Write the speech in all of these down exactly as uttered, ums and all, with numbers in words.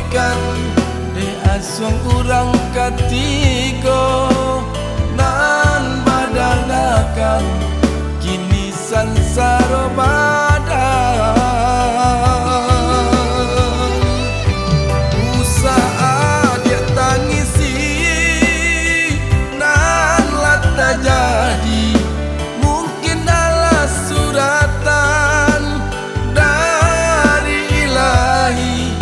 Kan dek asuang urang katigo nan badangakan, kini sansaro badan. Usah adiak tangisi nan lah tajadi, mungkin alah suratan dari Ilahi.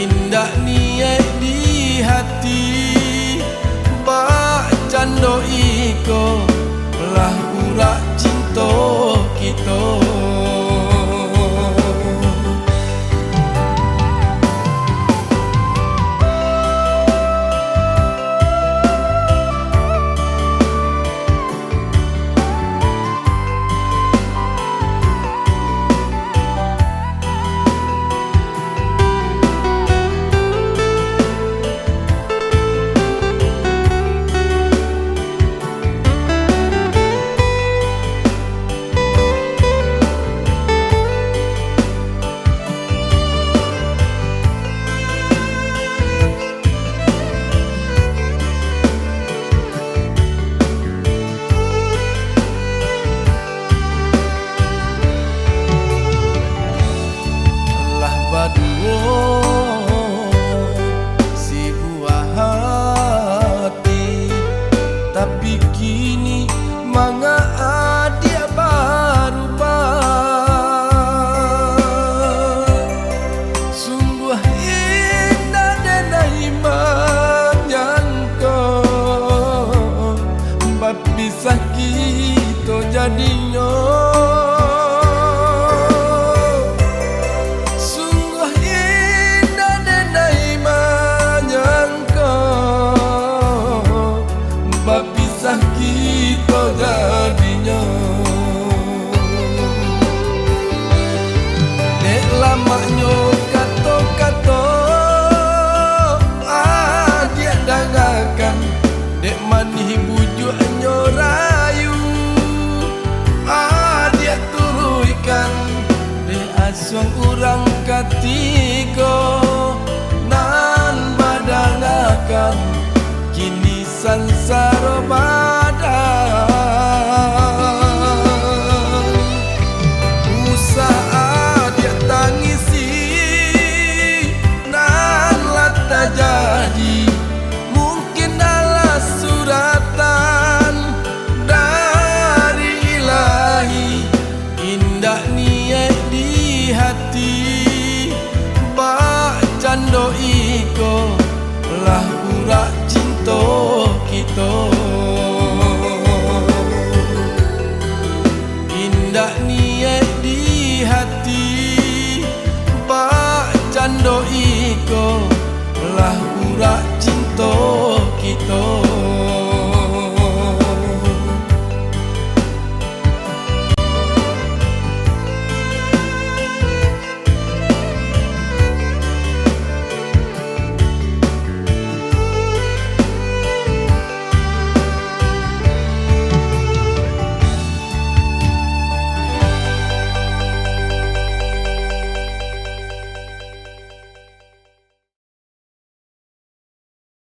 Indak niaik di hati, bakcando iko lah urak cinto kito. Lah baduo sibuah hati, tapi kini manga adiak barubah. Sungguah indak den ai manyangko, bapisah kito jadinyo. Sungguah indak den ai manyangko, bapisah kito jadinyo. Dek lamaknyo kato-kato, adiak dangakan, dek manih bujuaknyo rayu, adiak turuikan. Dek asuang urang katigo nan badangakan, kini sansaro badan. Usah adiak tangisi nan lah tajadi, mungkin alah suratan dari Ilahi. Indak niaik di hati, bakcando iko lah urak cinto kito.